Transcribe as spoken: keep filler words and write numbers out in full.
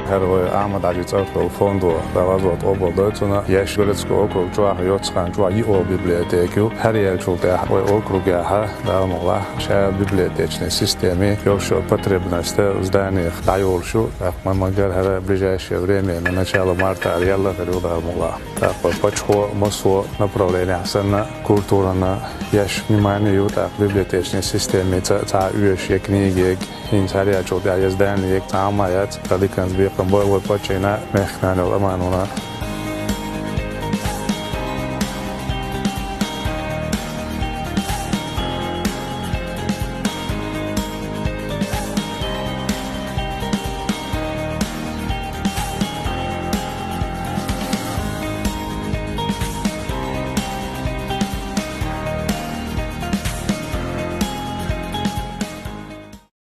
ХӀара вай Ахьмад-Хьажий цӀарах долу фондо дӀахьажо къобалдойла цунна. Еш городской округ чохь йоццу хан чохь йиъолу библиотека ю. ХӀара яьллачул тӀаьхьа вай округехь, Дала мукъ лахь, ша библиотечная система, йолуш йолу потребность зданиях дӀайолуш ю. ТӀаккха ма-, магар хӀара ближайшее время, на начало марта яьлла хир ю, Дала мукъ лахь. ТӀаккха паччахьо массо а направлениях санна, культурана еш внимание ю, тӀаккха библиотечная системица цхьа оьшуш я книги, хӀинца хӀара яьллачул тӀаьхьа я здание, цхьа а ма яц, ткъа диканца бекхам бой вай паччахьна, мехкан нана йолу Аманона.